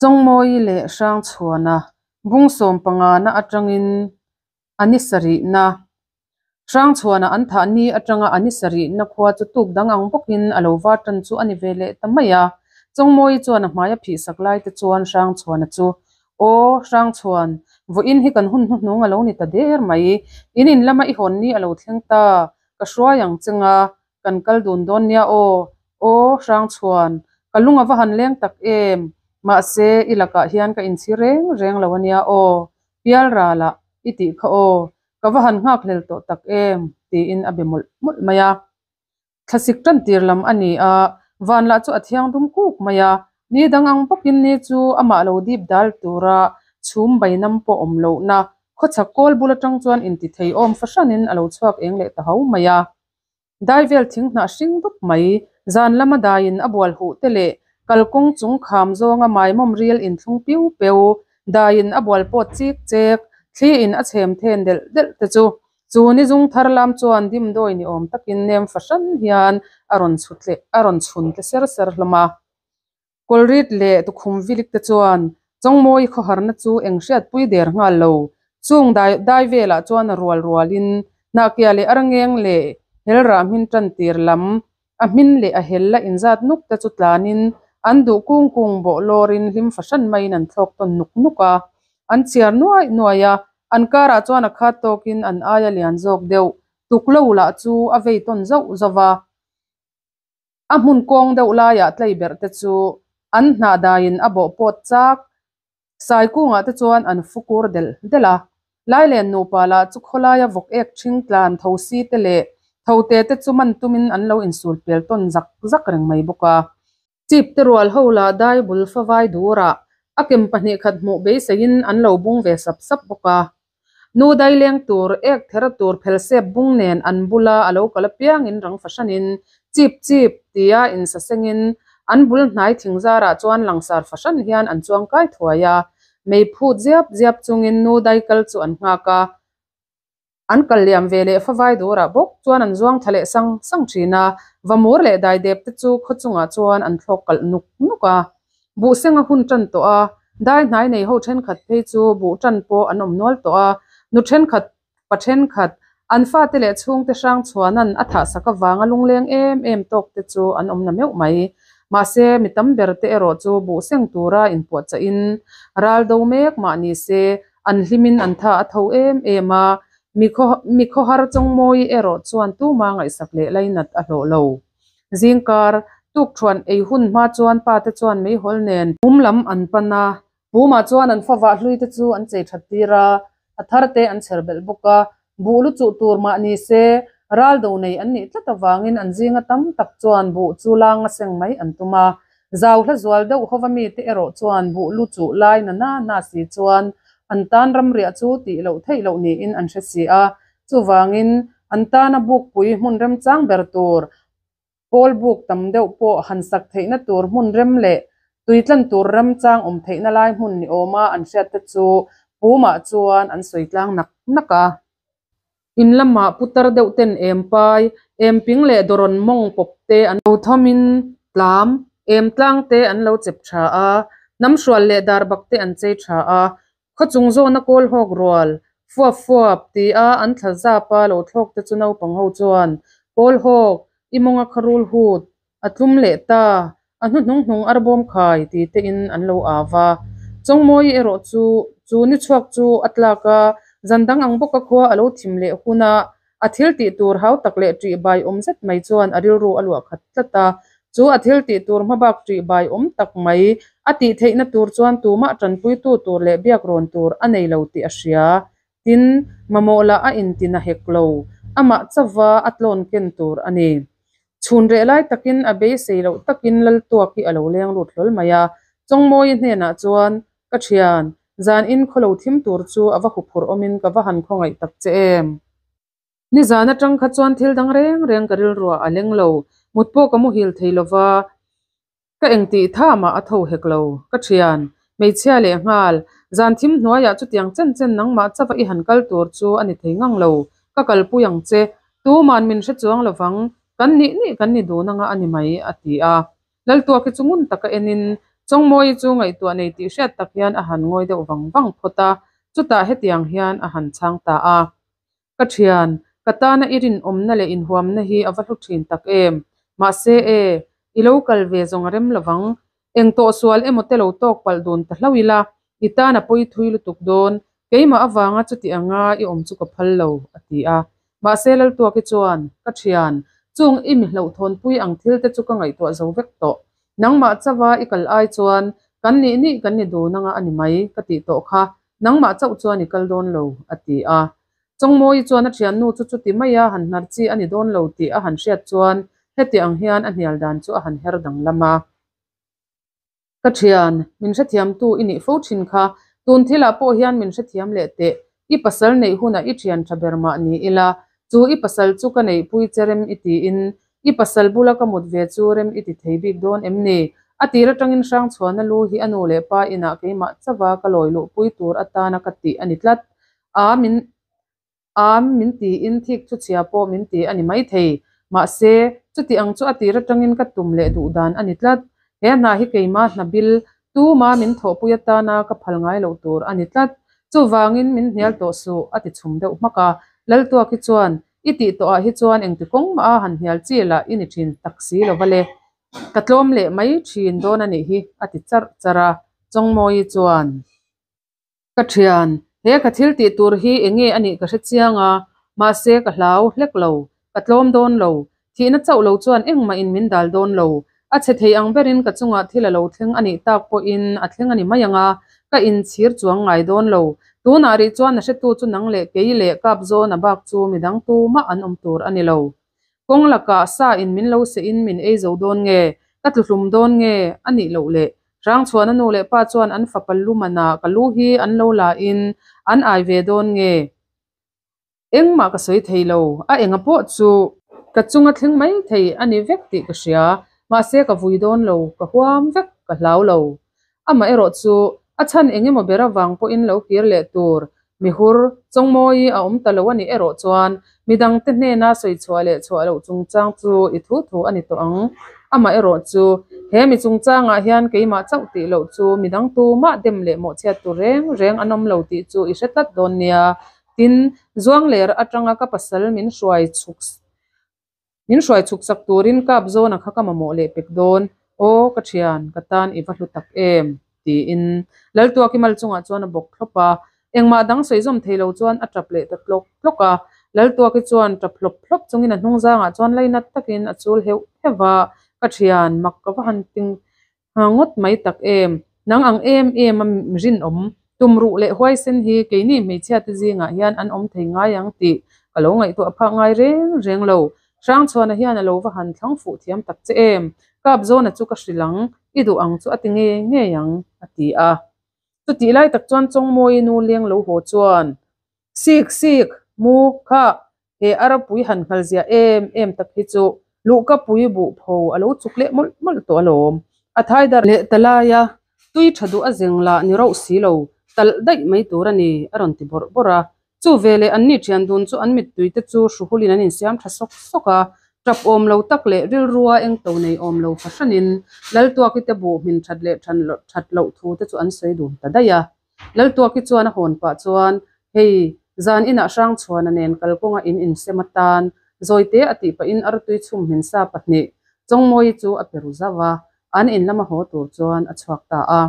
Chawngmawii leh Hrangchhuana bung sawmpangana atangin a ni sarihna Hrangchhuana an thah ni atanga a ni sarihna khua chu tuk dang ang bawkin a lo var tan chu a ni ve leh ta mai a. Chawngmawii chuan a hmai a phihsak lai te chuan Hrangchhuana chu, Aw, Hrangchhuan, vawiin hi kan hun hnuhnung a lo ni ta der mai. In in lama i hawn ni a lo thleng ta, ka hruai ang che nga, kan kal dun dawn nia aw. Aw, Hrangchhuan, ka lung a va han leng tak em! Mahse, i lakah hian ka inchhir reng reng lo a nia aw. Pialralah i tih kha aw, ka va han nghakhlel tawh tak em! tiin a be mawlh mawlh mai a. Thlasik tan tir lam a ni a, van lah chu a thiang dum kuk mai a. Ni dang ang bawkin ni chu amah lo dip dal tura chhum bai nam pawh awm lohna khawchhak kawl bul atang chuan intithei awm fahranin a lo chhuak eng leh ta ho mai a. Dai vel thing hnah hring dup mai, zan lama daiin a bual huh te leh kalkawng chung kham zawnga maimawm ril inthlung piu peu, daiin a bual pawt chik chek, thli in a chhem then delh delh te chu chu ni zung thar lam chuan dimdawi ni awm takin nem fahran hian a rawn chhut leh a rawn chhun tle ser ser hlawm a. Kawlrit leh tukhum vilik te chuan Chawngmawi khawharna chu eng hriatpui der nghal lo. Chung dai dai velah chuan a rual rualin Hnahkia leh Arngeng leh Helrah hmin tan tir lam a hmin leh a hel la inzat nuk te chu tlanin an duh kung kung bawh lawrin hlim fahran maiin an thlawk tawn nuk nuk a. An chhiar nuaih nuaih a, an karah chuan a khat tawkin an aia lian zawk deuh tuklo lah chu a vei tawn zauh zauh va. A hmun kawng deuh laiah tlei berh te chu an hnah daiin a bawh pawt chak. Sai kungah te chuan an fu kur delh delh a. Lailen nupa lah chu khawlaia vawk ek ṭhing tlan tho si te leh tho te te chu man tumin an lo insul pel tawn zak zak reng mai bawk a. Chip te rual ho lah dai bul favai durah a kem pahnih khat hmuh beiseiin an lo bung ve sap sap bawk a. Nu daileng tur, ek thera tur phelsep bung nen an bula a lo kal apiangin rang fahranin chip chip tia insasengin an bul hnai thing zarah chuan langsar fahran hian an chuang kai thuai a. Mei phut ziap ziap chungin nu daikal chu an nghak a. An kal liam ve leh favai durah bawk chuan an zuang thla leh sang sang thin a, vamur leh daidep te chu khaw chungah chuan an thlawk kalh nuk nuk a. Buh seng a hun tan tawh a, dai hnai nei ho thenkhat phei chu buh tan pawh an awm nual tawh a, nu thenkhat pa thenkhat an fate leh chhungte hrang chhuanan a thahsak avanga lungleng em em tawk te chu an awm na meuh mai. Mahse, mi tam ber te erawh chu buh seng tura inpuahchah-in ral do mek mah ni se, An hlimin an tha a tho em em a, mi khaw mi khawhar Chawngmawii erawh chuan tuma ngaihsak leh lainat a hlawh lo. Zingkar, tukthuan ei hun hma chuan pa te chuan meihawl nen pum lam an pan a, pumah chuan an favah hlui te chu an chei that tir a, a thar te an chher belh bawk a, buh lu chuh tur mah ni se, ral do nei an nih tlat avangin an zinga tam tak chuan buh chu langa seng mai an tum a, Zau hla zual deuh hova mite erawh chuan buh lu chuh lai na na na si chuan an tan ramriah chu tih loh theih loh niin an hre si a. Chuvangin, an tana bukpui hmun remchang ber tur, pawl buk tam deuh pawh han sak theihna tur hmun rem leh tuitlan tur remchang awm theihna lai hmun ni awma an hriatte chu Pumah chuan an sawi tlang nak nak a. In lamah putar deuh ten em pai, em ping leh dawrawn mawng pawp te an lo thawmin tlam, em tlang te an lo chep tha a, hnam hrual leh darbak te an chei tha a, khaw chung zawna kawl hawk rual, fuap fuap ti a an thla zap a lo thlawk te chu naupang ho chuan kawl hawk, i mawnga kharul hut, A tlum leh ta, a hnuhnung hnung arbawm khai ti te in an lo au va. Chawngmawi erawh chu chu ni chhuak chu a tlak a, zan dang ang bawka khua a lo thim leh hun a, a thil tih tur hau tak leh ṭih bai awm zet mai chuan a rilru a luah khat tlat a. Chu a thil tih tur hmabak ṭih bai awm tak mai a tih theihna tur chuan tumah ṭanpuitu tur leh biak rawn tur a nei lo tih a hria. Tin, mamawh lah a intina hek lo, amah chauva a tlawn ken tur a ni. Chhun reh lai takin a beisei loh takin Laltuak hi a lo leng lut hlawl mai a, Chawngmawii hnenah chuan, Ka thian, zan in khaw lo thim tur chu a va huphurh awmin ka va han khawngaih tak che em? Nizan atang kha chuan thil dang reng reng ka rilruah a leng lo, mut pawh ka muhil thei lova, Ka engtih tha mah a tho hek lo, ka thian, hmeichhia leh nghal, zan thim hnuaiah chutiang chen chen nangmah chauha i han kal tur chu a ni thei ngang lo, ka kalpui ang che, tuman min hre chuang lovang, kan nih nih kan ni dun anga a ni mai, a ti a. Laltuaki chu ngun taka enin, Chawngmawii chu ngaihtuah nei tih hriat tak hian a han ngawi deuh vang vang phawt a, chutah hetiang hian a han chhang ta a. Ka thian, ka tana i rinawmna leh inhuamna hi a va hlu thin tak em. Mahse e, i lo kal ve zawng a rem lovang. Eng tawh sual emaw te lo tawk palh dun ta hlauh ila, i tan a pawi thui lutuk dawn. Keimah avanga chuti anga i awm chu ka phal lo, a ti a. Mahse Laltuaki chuan, Ka thian, chung i mi hlauhthawnpui ang thil te chu ka ngaihtuah zo vek tawh. Nangmah chauha i kal ai chuan kan nih nih kan ni dun anga a ni mai, ka tih tawh kha. Nangmah chauh chuan i kal dawn lo, a ti a. Chawngmawii chuan a thiannu chu chuti maia han hnar chi a ni dawn lo tih a han hriat chuan heti ang hian a hnial dan chu a han her danglam a. Ka thian, min hrethiamtu i nih fo thin kha, tun thilah pawh hian min hrethiam leh teh, i pasal neih hunah i thian tha ber mah ni ila, chu i pasal chu ka neihpui che rem i tiin i pasal bula ka mut ve chu rem i ti thei bik dawn em ni? A tir atangin Hrangchhuana lu hi a nu leh pa inah keimah chauha ka lawi luhpui tur atana ka tih a ni tlat a, min Am min tiin thik chu chhia pawh min ti a ni maithei. Mahse, chuti ang chu a tir atangin ka tum leh duh dan a ni tlat. He hna hi keimah hna bil tuma min thawhpui atana ka phal ngai loh tur a ni tlat. Chuvangin min hnial tawh suh, a ti chhum deuh hmak a. Laltuaki chuan, I tih tawhah hi chuan engti kawng mah a han hnial chi lah i ni thin tak si lo va le. Ka tlawm leh mai thin dawn a nih hi, a ti charh charh a. Chawngmawii chuan. Ka thian, he ka thil tih tur hi eng nge a nih ka hre chiang a, mahse ka hlau hlek lo, ka tlawm dawn lo, thihna chauh lo chuan engmah in min dal dawn lo, a chhe thei ang berin ka chungah thil a lo thleng a nih tak pawhin a thleng a ni mai ang a, ka inchhir chuang ngai dawn lo, tunah rih chuan a hretu chu nang leh kei leh kap zawn a bak chu midang tumah an awm tur a ni lo. Kawng lakah sa in min lo seh in min ei zo dawn nge, ka tluhlum dawn nge a nih loh le? Hrangchhuana nu leh pa chuan an fapa lu manah ka lu hi an lo la in an ai ve dawn nge? Engmah ka sawi thei lo, a enga pawh chu ka chunga thleng mai thei a ni vek tih ka hria, mahse ka vui dawn lo, ka huam vek, ka hlau lo. Amaherawh chu a chhan eng emaw ber avang pawhin lo kir leh tur mihur Chawngmawii a awm ta lo a nih erawh chuan midangte hnena sawi chhuah leh chhuah loh chungchang chu i thu thu a ni tawh ang. Amaherawh chu he mi chungchangah hian keimah chauh tih loh chu midang tumah dem leh mawhchhiat tur reng reng an awm lo tih chu i hre tlat dawn nia. Tin, Zuangler atanga ka pasal min hruai chhuk Min hruai chhuk sak turin kap zawna kha ka mamawh leh pek dawn, aw ka thian, ka tan i va hlu tak em? tiin Laltuaki mal chungah chuan a bawk thlawp a. Engmah dang sawi zawm thei lo chuan a tap leh ta tlawk tlawk a. Laltuaki chuan tap hlawp hlawp chungin a hnung zangah chuan lainat takin a chul heuh heuh va, Ka thian, mak ka va han ting ngawt mai tak em? Nang ang em em a rinawm, tumruh leh huaisen hi keini hmeichhia te zingah hian an awm thei ngai ang tih ka lo ngaihtuah phak ngai reng reng lo. Hrangchhuana hian a lo va han thlang fuh thiam tak che em? Kapzawna chu ka hrilh ang, i duh ang chu a ti ngei ngei ang, a ti a. Chutih lai tak chuan Chawngmawii nu leng lo haw chuan, Sik sik, mu, kha, He arapui han nghal zia em em tak hi chu luhkapui buh pho a lo chuk leh mawlh mawlh tawh alawm. A thai dar leh ta laia tui tha duh a zeng lah ni rauh si lo, talh daih mai tur a ni, a rawn ti bawrh bawrh a. Chu veleh anni thian dun chu an mittui te chu hruhulin an insiam tha sawk sawk a, tap awm lo tak leh rilrua eng to nei awm lo fahranin Laltuaki te buh hmin that leh that loh thu te chu an sawi dun ta daih a. Laltuaki chuan a hawn pah chuan, Hei, zan inah Hrangchhuana nen kalkawnga in insem atan Zawite a tih pahin artui chhum hminsa pahnih Chawngmawii chu a pe ru zauh a, an in lama haw tur chuan a chhuak ta a.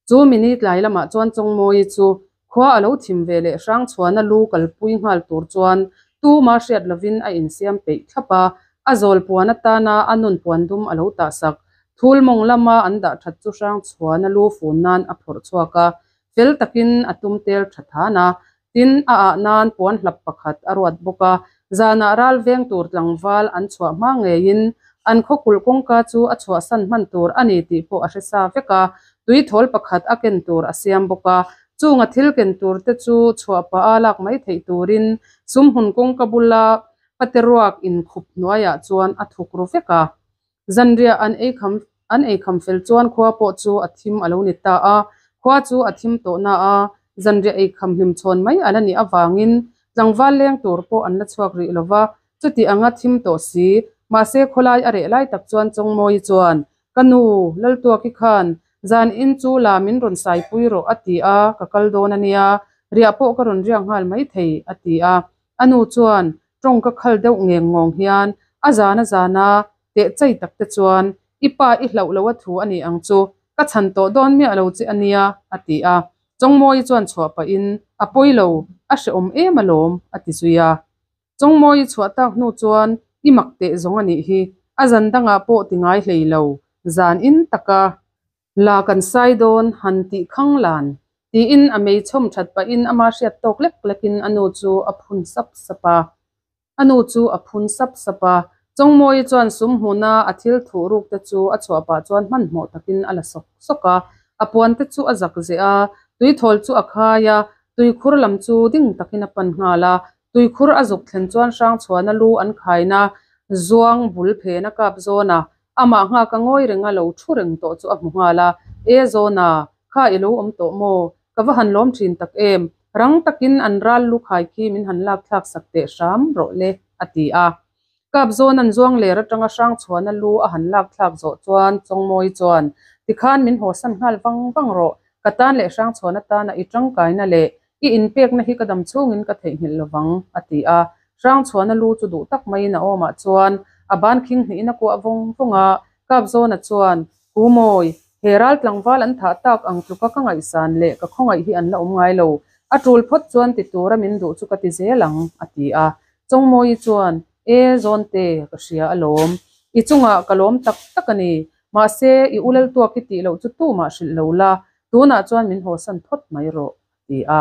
Chu mini tlai lamah chuan Chawngmawii chu khua a lo thim ve leh Hrangchhuana lu kalpui nghal tur chuan tuma hriat lovin a insiam peih thlap a, a zawl puan atana a nun puan dum a lo tahsak Thul mawng lama an dah that chu Hrangchhuana lu fun nan a phawrh chhuak a, fel takin a tum tel tha than a, tin a ah nan puan hlap pakhat a ruat bawk a, zanah ral veng tur tlangval an chhuah hma ngeiin an khaw kulh kawngka chu a chhuahsan hman tur a ni tih pawh a hre sa vek a, tui thawl pakhat a ken tur a siam bawk a, chunga thil ken tur te chu chhuah pah a lak mai theih turin sumhmun kawngka bula pate ruak inkhup hnuaiah chuan a thuk ru vek a. Zanriah an ei kham an ei kham fel chuan khua pawh chu a thim a lo ni ta a, khua chu a thim tawh na a, zanriah ei kham hlim chhawn mai a la nih avangin tlangval leng tur pawh an la chhuak rih lo va, chuti anga thim tawh si, mahse khawlai a reh lai tak chuan Chawngmawii chuan, Ka nu, Laltuaki khan Zan in chu la min rawn saipui rawh a ti a, ka kal dawn a nia, riah pawh ka rawn riak nghal maithei a ti a. A nu chuan tawng ka khal deuh ngeng ngawng hian a zan a zan a, teh chei tak te chuan i pa i hlauh lo a thu a ni ang chu, ka chhan tawh dawn miah lo che a nia a ti a. Chawngmawii chuan chhuah pahin a pawi lo, a hrehawm em alawm a ti zui a. Chawngmawii chhuah tak hnu chuan i mak teh zawng a nih hi, a zan dangah pawh ti ngai hlei lo, zan in taka la kan sai dawn han tih khang lan tiin a mei chhawm that pahin ama hriat tawk lek lekin a nu chu a phun sap sap a. A nu chu a phun sap sap a, Chawngmawii chuan sum hmuna a thil thuh ruk te chu a chhuah pah chuan hmanhmawh takin a la sawk sawk a, a puan te chu a zak zeh a, tuithawl chu a khai a, tuikhur lam chu ding takin a pan nghal a, tuikhur a zuk thlen chuan Hrangchhuana lu an khaina zuang bul phena kap zawn a, amah nghak a ngawi renga lo thu reng tawh chu a hmu nghal a, E Zawna, kha i lo awm tawh maw? Ka va han lawm thin tak em? Rang takin an ral lu khai khi min han lak thlak sak teh hram rawh le, a ti a. Kap zawn an zuang ler atanga Hrangchhuana lu a han lak thlak zawh chuan Chawngmawii chuan, Tikhan min hawsan nghal vang vang rawh, ka tan leh Hrangchhuana tana i tangkaina leh i inpekna hi ka dam chhungin ka theihnghilh lovang, a ti a. Hrangchhuana lu chu duh tak maiin a awmah chuan a ban khing hnihin a kuah vawng vawng a. Kap zawna chuan, Ku Mawi, he ral tlangval an thah tak ang tluka ka ngaihsan leh ka khawngaih hi an la awm ngai lo. A tul phawt chuan ti tura min duh chu ka ti zel ang, a ti a. Chawngmawii chuan, E, Zawnte, ka hria alawm. I chungah ka lawm tak tak a ni. Mahse, i u Laltuak i tih loh chu tumah hrilh lo la, tunah chuan min hawsan phawt mai rawh, a ti a.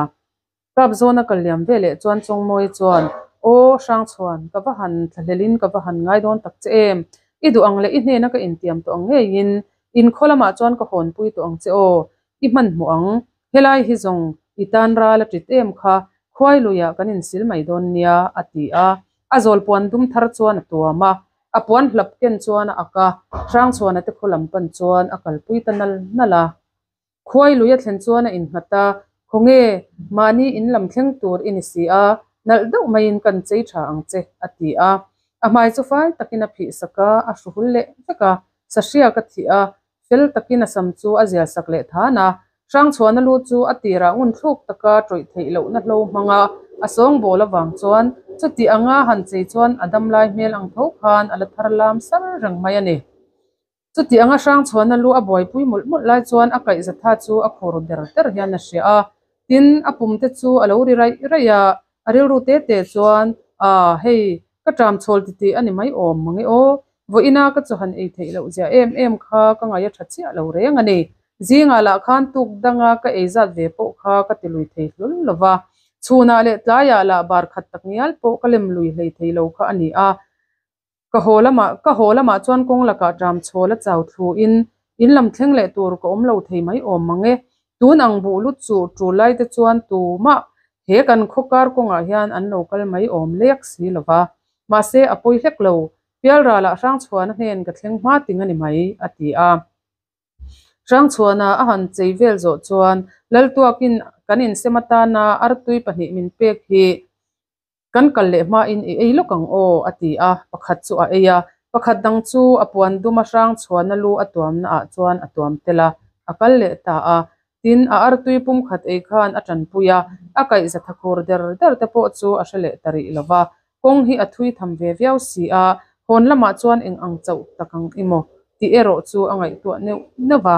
Kap zawna kal liam ve leh chuan Chawngmawii chuan, Aw, Hrangchhuan, ka va han thlahlelin ka va han ngai dawn tak che em? I duh ang leh i hnena ka intiam tawh ang ngeiin in khaw lamah chuan ka hawnpui tawh ang che aw, i hmanhmawh ang. Helai hi zawng i tan ral a tit em kha, khuai luiah kan insil mai dawn nia, a ti a. A zawl puan dum thar chuan a tuam a, a puan hlap ken chuan a ak a, Hrangchhuana te khaw lam pan chuan a kalpui ta nal nal a. Khuai lui a thlen chuan a innghat a, Khawnge, mahni in lam thleng tur i ni si a, nalh deuh maiin kan chei tha ang che, a ti a. A hmai chu fai takin a phih sak a, a hru hul leh vek a, sahriak a thih a, fel takin a sam chu a zial sak leh than a. Hrangchhuana lu chu a tirah ngun thluk taka tawih theih lohna hlo hmanga a sawngbawl avang chuan chuti anga han chei chuan a damlai hmel ang tho khan a la thar lam sar reng mai a ni. Chuti anga Hrangchhuana lu a buaipui mawlh mawlh lai chuan a kaihzatha chu a khur der der hian a hria a, tin, a pum te chu a lo ri raih raih a, a rilru te te chuan, Aa, hei, ka ṭam chhawl titih a ni mai awm mang e aw, vawiina ka chu han ei theih loh zia em em kha ka ngaih a ṭha chiah lo reng a ni. Zingah lah khan tuk danga ka ei zat ve pawh kha ka ti lui thei hlul lo va, chhunah leh tlaiah lah bar khat tak ngial pawh ka lem lui hlei thei lo kha a ni a. Ka haw lamah ka haw lamah chuan kawng lakah ṭam chhawl a chau thluin in lam thleng leh tur ka awm lo thei mai awm mang e. Tun ang buh lut chu ṭul lai te chuan tumah he kan khaw kar kawngah hian an lo kal mai awm lek si lo va. Mahse a pawi hlek lo, Pialralah Hrangchhuana hnen ka thleng hma ting a ni mai, a ti a. Hrangchhuana a han chei vel zawh chuan Laltuakin kan insem atana artui pahnih min pek hi Kan kal leh hmain i ei lawk ang aw, a ti a, pakhat chu a ei a, pakhat dang chu a puan duma hrang chhuana lu a tuamna ah chuan a tuam tel a, a kal leh ta a. Tin, a artui pum khat ei khan a tanpui a, a kaihza tha khur der der te pawh chu a hre leh ta rih lo va, kawng hi a thui tham ve viau si a, hawn lamah chuan eng ang chauh tak ang i maw tih erawh chu a ngaihtuah neuh neuh va.